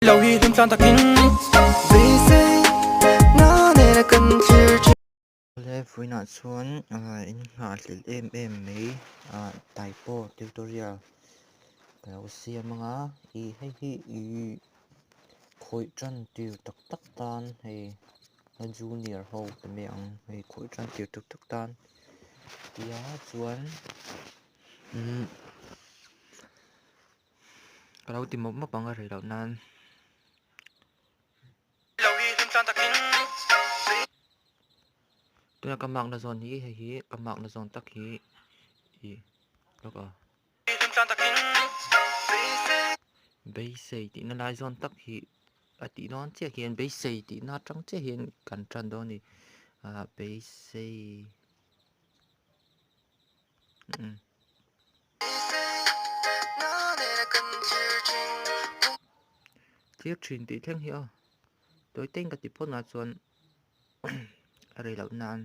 Lo hi hlim tlan takin Beisei na nena kan thlir thin. Awle vawiinah chuan in nghahhlelh em em mai typo tutorial ka lo siam anga ih hei hi ih khawih tan tir tak tak tan hei a junior ho ti mai ang hei khawih tan tir tak tak tan tia chuan umm. Ka lo ti mawp mawp ang a rei loh nan. Tuna ka mark na zawn hi hei hi ka mark na zawn tak hi ih lawk a. Beisei tihna lai zawn tak hi a tih dawn chiah hian beisei tihna atang chiah hian kan tan dawn a ni ah beisei umm. Thlir thin tih thleng hi aw tawi teng ka ti phawt nga chuan a rei loh nan.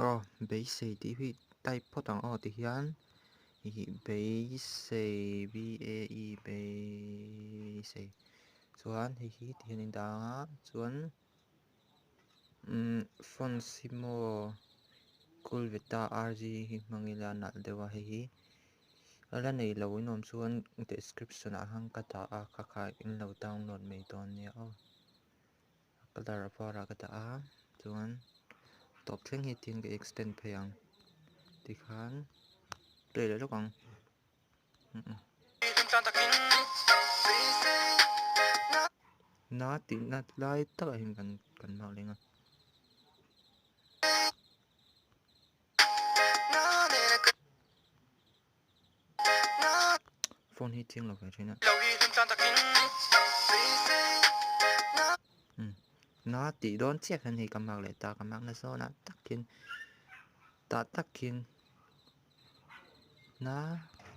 Aw beisei tih hi type phawt ang aw tihian ih beisei b a e beisei chuan hei hi tihian in dah ang a chuan. Umm fonts hi maw Kulveta RG hi hmang ila nalh deuh a hei hi a la nei lo in awm chuan description ah khan ka dah a kha kha in lo download mai dawn nia aw colour a var ah ka dah a chuan tawp thleng hi tin ka extend phei ang tikhan play leh lawk ang. Na tihna lai takah hian kan kan mark leng a. Phone hi chiang lo ve thin a. Na tih dawn chiah khan hei ka mark leh ta ka mark na zawnah tak hian tah tak hian. Na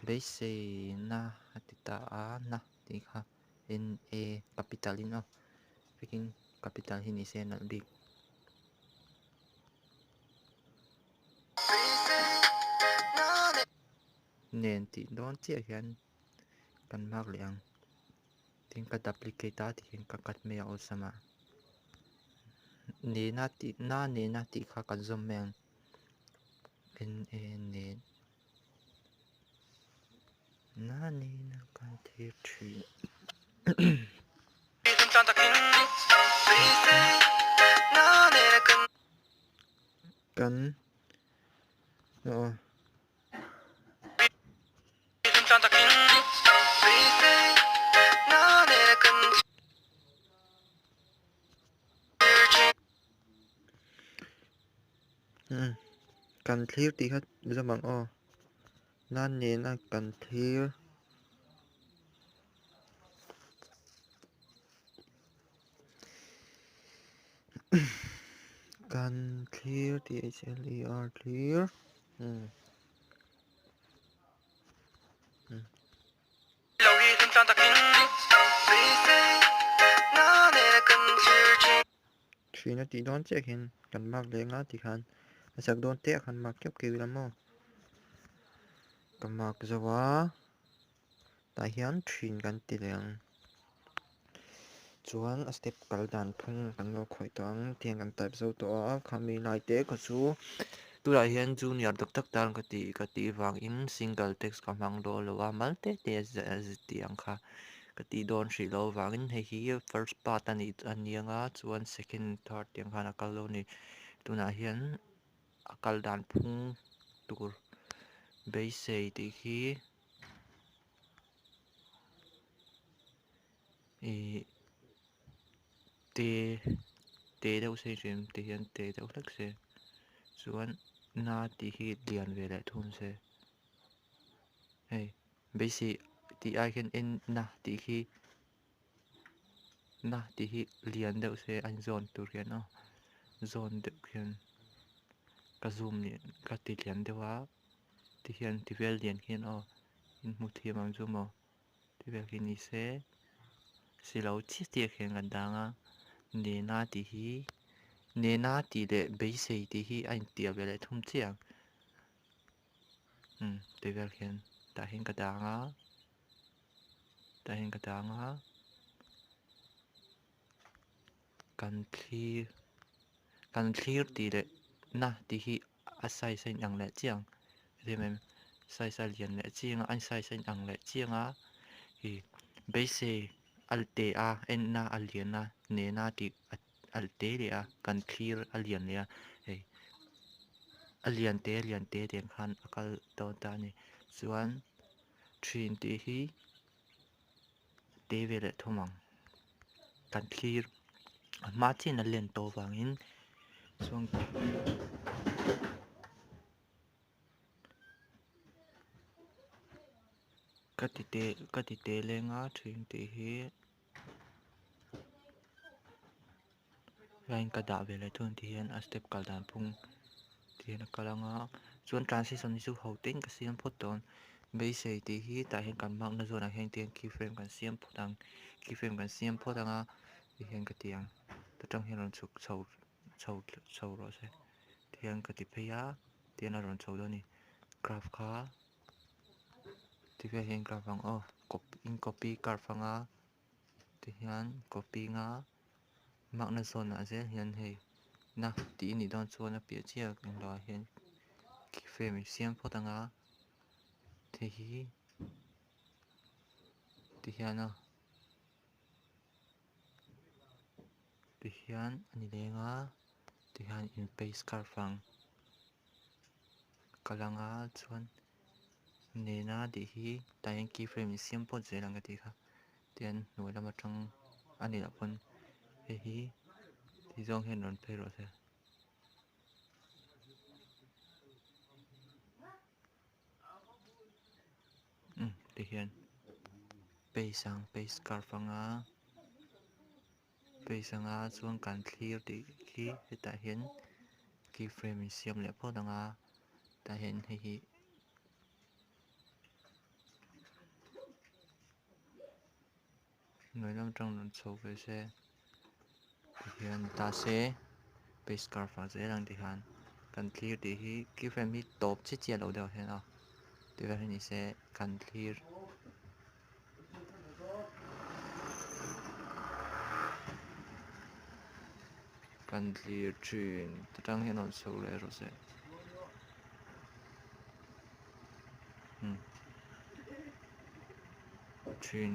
beisei na a ti ta a na tih kha N A capital in aw vekin capital hi ni se a nalh bik. Nen tih dawn chiah hian kan mark leh ang tin ka duplicate a tihian ka cut mai a awlsam a nena tih na nena tih kha kan zawm mai ang. N A nen na nena kan thlir thin. Kan aw. Kan thlir tih kha zawm ang aw nan nena kan thlir kan thlir t h l e r thlir umm. Thin a tih dawn chiah hian kan mark leh nga tih khan a chak dawn te ah khan mark keuh keuh ila maw ka mark zo a tah hian thin kan ti leh ang chuan a step kal dan phung kan lo khawih tawh ang tiang kan type zo tawh a khami lai te kha chu tunah hian junior tak tak tan ka tih ka tih vangin single text ka hmang dawn lo a mal te te a tih ang kha. Ka tih dawn hrih loh avangin hei hi first part a nih a ni anga chuan second third tiang khan a kal dawn a ni. Tunah hian a kal dan phung tur beisei tih hi ih te te deuh se hrim ti hian te deuh hlek se chuan na tih hi lian ve leh thung se hei. Beisei tih ai hian en na tih khi na tih hi lian deuh se a inzawn tur hian aw zawn deuh khian ka zoom leh ka ti lian deuh a ti hian ti vel lian khian aw in hmu thiam ang chu maw ti vel khi ni se si lo chiah chiah khian kan dang a nena tih hi nena tih leh beisei tih hi a intiah ve leh thum chiah ang. Umm ti vel khian tah hian ka dah ang a tah hian ka dah ang a kan thlir kan thlir tih leh na tih hi a size a inang leh chiang hetiang em size a lian leh chiang a a size a inang leh chiang a ih beisei a te a enna a lian a nena tih a te leh a kan thlir a lian leh a hei a lian te lian te tiang khan a kal dawn ta a ni chuan thin tih hi te ve leh thum ang kan thlir a hma chiah in a len tawh avangin chuan ka ti te ka ti te leng a thin tih hi. Line ka dah ve leh thung ti hian a step kal dan phung ti hian a kal ang a chuan transition hi chu ho te in ka siam phawt dawn beisei tih hi tah hian kan mark na zawnah hian tihian key frame kan siam phawt ang key frame kan siam phawt ang a ti hian ka ti ang ta tang hian rawn chhuk chho chho chho rawh se ti hian ka ti phei a ti hian a rawn chho dawn a ni graph kha ti vel hian graph ang aw in copy curve ang a ti hian copy anga Makna zawnah zel hian hei na tih a nih dawn chuan a piah chiah englo ah hian key frame in siam phawt ang a hei hi ti hian a ti hian a ni leng a ti hian in paste curve ang kal ang a chuan nena tih hi tah hian key frame in siam phawt zel ang ka tih kha. Tian hnuai lam atang a nih loh pawn hei hi ti zawng hian rawn phei rawh se. Umm ti hian paste ang paste curve anga paste anga chuan kan thlir tih khi hetah hian key frame in siam leh phawt anga tah hian hei hi. Hnuai lam atang rawn chho ve se tihian ni ta se paste curve ah zel ang tihian kan thlir tih hi key frame hi tawp chiah chiah lo deuh hian a ti vel hi ni se kan thlir. Kan thlir thin ta tang hian rawn chho leh rawh se. Thin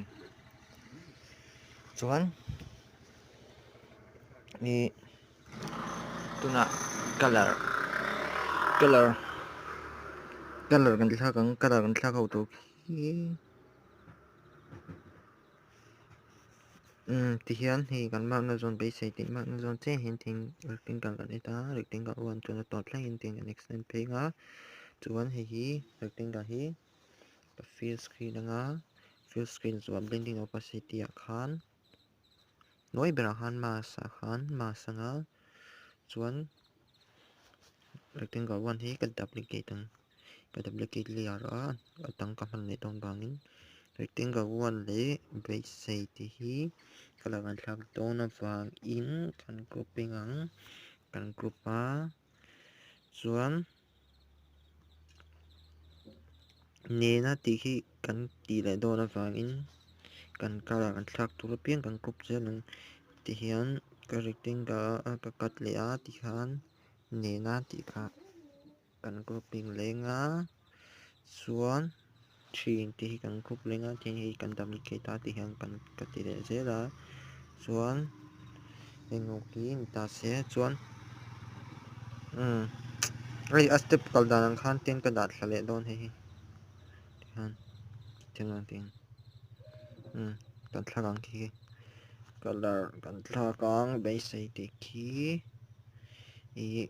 chuan ih tunah colour colour colour kan thlak ang colour kan thlak ho tur khi umm tihian hei kan mark na zawn beisei tih mark na zawn chiah hian thing rectangle kan en a rectangle one chuan a tawp thlengin thing an extend phei ang a chuan hei hi rectangle hi ka fill screen anga fill screen chuan blending opacity ah khan hnuai berah khan mask ah khan mask anga chuan rectangle one hi ka duplicate ang ka duplicate layer a a dang ka hman leh dawn vangin rectangle one leh beisei tih hi ka lo han thlak dawn avangin kan grouping ang kan group a chuan nena tih hi kan tih leh dawn avangin kan colour an thlak tur apiang kan group zel ang tihian ka rectangle a ka cut leh a tikhan nena tih kha kan grouping leng a chuan thin tih hi kan group leng a tin hei kan duplicate a ti hian kan ka ti leh zel a chuan eng hi ni ta se chuan umm hei a step kal dan ang khan tin ka dah thla leh dawn hei hi tikhan tiang ang umm kan thlak ang khi colour kan thlak ang beisei tih khi ih.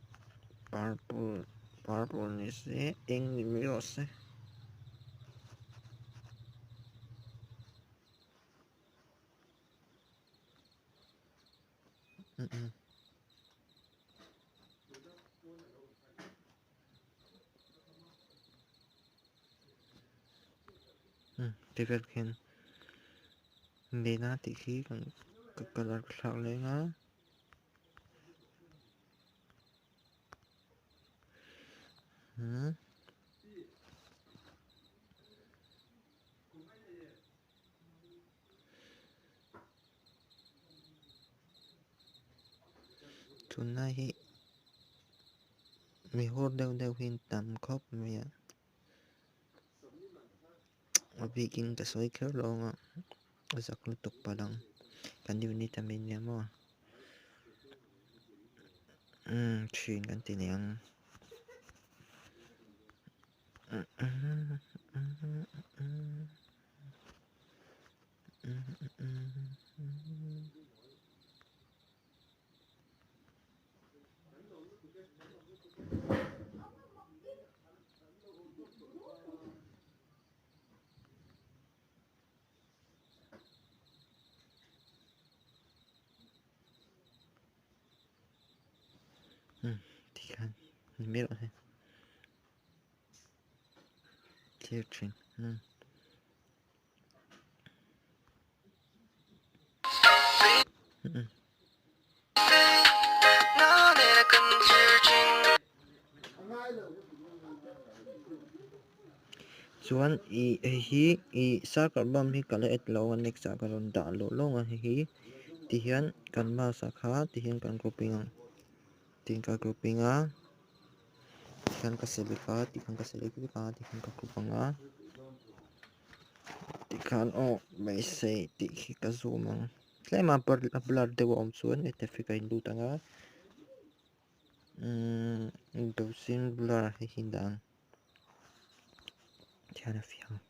Purple purple ni se eng ni mai rawh se. Ti vel khian nena tih khi kan ka colour ka thlak leng a. Tunlai hi mi hur deuh deuh hi an tam khawp mai a, a bikin ka sawi kher lo ang a, a zak lutuk palh ang kan unit a mi nia maw umm thin kan ti leh ang. Tikhan ni mai rawh se thlir thin umm. Chuan ih hei hi ih circle bump hi ka la add lo a next ah ka rawn dah lawh lawng a hei hi tihian kan mouse ah kha tihian kan grouping ang tihian ka grouping a tikhan ka select a tikhan ka select vek a tikhan ka group ang a. Tikhan aw beisei tih khi ka zoom ang tlem a a blur deuh a awm chuan effect a in lut ang a umm gaussian blur hei hi dah ang tikhan a fiah ang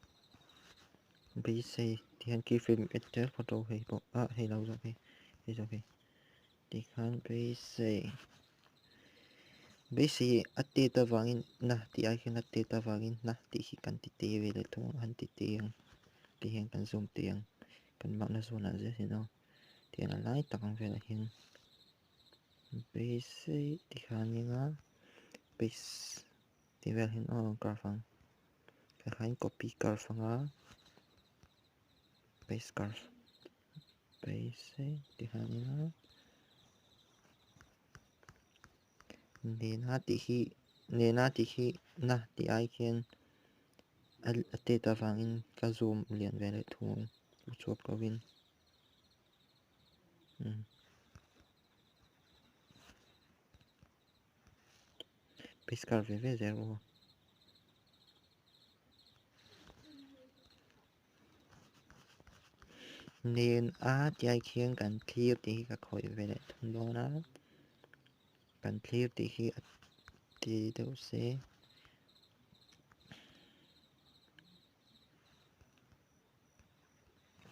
beisei tikhan keyframe add zel photo hei pawh ah hei lo zawk hei hei zawk hei. Tikhan beisei beisei a tet avangin na tih ai hian a tet avangin na tih hi kan ti te ve leh thung ang han ti te ang ti hian kan zoom te ang kan mahna zawnah zel hian aw tihian a lai tak ang velah hian beisei tikhanin a base tih vel hian aw curve ang tikhan copy curve anga base curve. Beisei tih hian a nena tih hi nena tih hi na tih ai khian a tet avangin ka zoom lian ve leh thung ang chhuak lovin umm paste ve ve zel bawk a. Nen a tih ai khian kan thlir tih hi ka khawih ve leh thung dawn a kan thlir tih hi a ti deuh se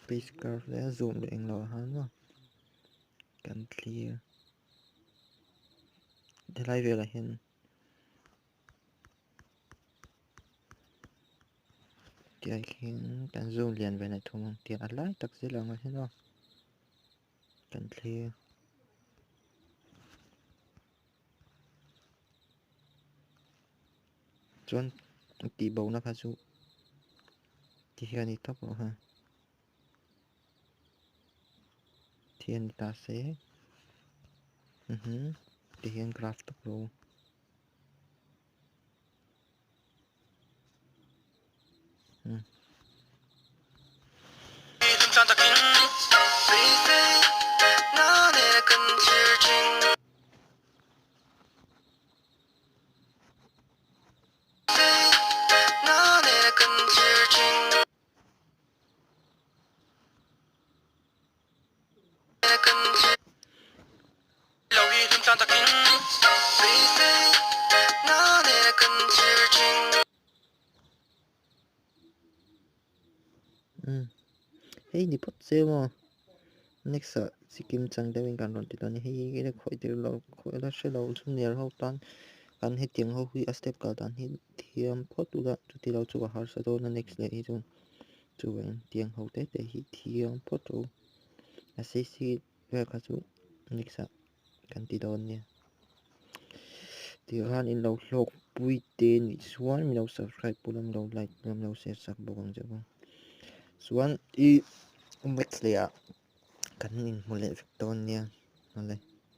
paste curve leh a zoom leh englo a han maw kan thlir helai velah hian. Tiang hian kan zoom lian ve leh thung ang tiang a lai tak zel ang ah hian aw kan thlir chuan tih bo na kha chu ti hian a ni tawp lo ha ti a ni ta se ti hian graph tawp lo. Hei ni phawt che maw next ah chikim chang deuhin kan rawn ti dawn a ni hei hi ila khawih tir lo khawih la hre lo junior ho tan kan hetiang ho hi a step kal dan hi thiam phawt ula chuti lo chu a harsa dawn a next leh hi chu. Chuan tiang ho te te hi thiam phawt rawh u a sei si vel kha chu next ah kan ti dawn nia tikhan in lo hlawk pui te nih chuan min lo subscribe pawh min lo like min lo share sak bawk ang che u chuan i next leh ah kan inhmu leh vek dawn nia awle.